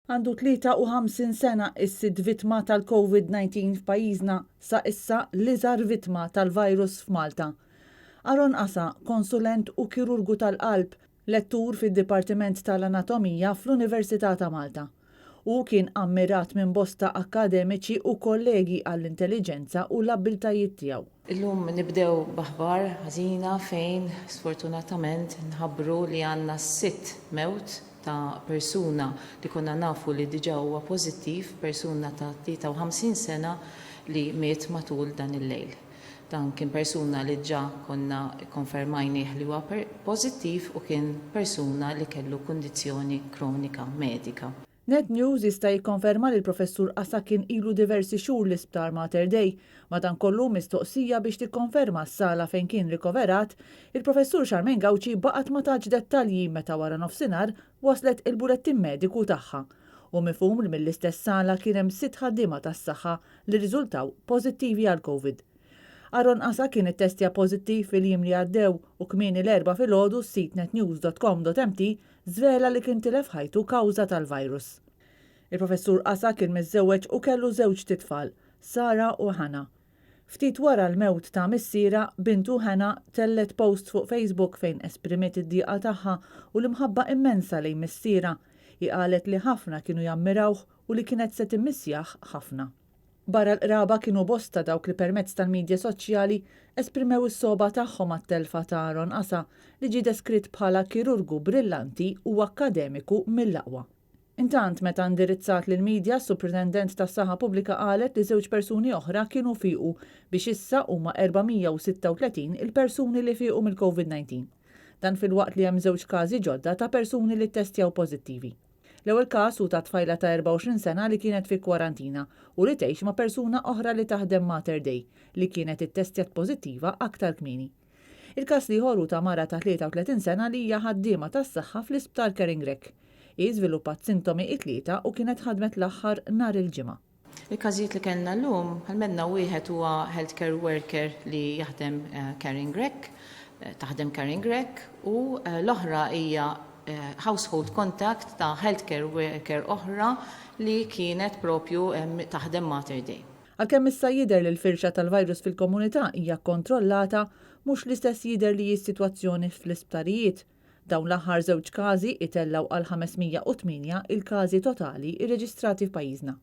Għandu 53 sena is-sitt vittma tal-Covid-19 f'pajjiżna sa issa l-iżgħar vittma tal-virus f'Malta. Aaron Asa, konsulent u kirurgu tal-qalb, lettur fid-Dipartiment tal-Anatomija fl-Università ta' Malta. Hu kien ammirat minn bosta akkademiċi u kollegi għall-intelliġenza u l-abbiltajiet tiegħu. Illum nibdew b'aħbar ħażina fejn sfortunatament nħabbru li għandna sitt mewt ta' persuna li konna nafu li diġà huwa pożittiv, persuna ta' 53 sena li miet matul dan il-lejl. Dan kien persuna li diġà konna kkonfermajnih li huwa pożittiv u kien persuna li kellu kundizzjoni kronika medika. Net News jista' jikkonferma li l-Professur Asa kien ilu diversi xhur l-Isptar Mater Dei. Madankollu, mistoqsija biex tikkonferma s-sala fejn kien rikoverat, il-Professur Charmaine Gauci baqgħet ma tatx dettalji meta waranofsinhar waslet il-bulettin mediku tagħha. Hu mifhum li mill-istess sala kien hemm sitt ħaddiema tas-saħħa li rriżultaw pożittivi għall-Covid. Aaron Asa kien ittestja pożittiv fil-jiem li għaddew u kmieni l-Erbgħa filgħodu s-sit netnews.com.mt żvela li kien tilef ħajtu kawża tal-virus. Il-Professur Asa kien miżżewweġ u kellu żewġt itfal, Sarah u Hannah. Ftit wara l-mewt ta' missierha, bintu Hannah tellgħet post fuq Facebook fejn esprimiet id-dieqa tagħha u l-imħabba immensa lejn missierha. Hi qalet li ħafna kienu jammirawh u li kienet se timmissjah ħafna. Barra l-qraba kienu bosta dawk li permezz tal-midja soċjali esprimew is-sogħba tagħhom għat-telfa ta' Aaron Asa li ġie deskritt bħala kirurgu brillanti u akkademiku mill-aqwa. Intant meta indirizzat lill-midja s-Supretendent tas-Saħħa Pubblika qalet li żewġ persuni oħra kienu fiequ biex issa huma 436 il-persuni li fiequ mill-Covid-19. Dan filwaqt li hemm żewġ każi ġodda ta' persuni li ttestjaw pożittivi. L-ewwel każ hu ta' tfajla ta' 24 sena li kienet fi kwarantina u li tgħix ma' persuna oħra li taħdem Mater Dei li kienet ittestjat pożittiva aktar kmieni. Il-każ l-ieħor hu ta' mara ta' 33 sena li hija ħaddiema tas-saħħa fl-Isptar Caring Rec. Hi żviluppat sintomi it-Tlieta u kienet ħadmet l-aħħar nhar il-Ġimgħa. Il-każijiet li kellna llum, bħal m'għedna wieħed huwa healthcare worker li jaħdem Caring Rec, taħdem Caring Rec, u l-oħra hija household contact ta' healthcare worker oħra li kienet propju taħdem Mater Dei. Għalkemm issa jidher li l-firxa tal-virus fil-komunità hija kkontrollata, mhux l-istess jidher li hi s-sitwazzjoni fl-isptarijiet. Dawn l-aħħar żewġ każi itellgħu għal 508 il-każi totali rreġistrati f'pajjiżna.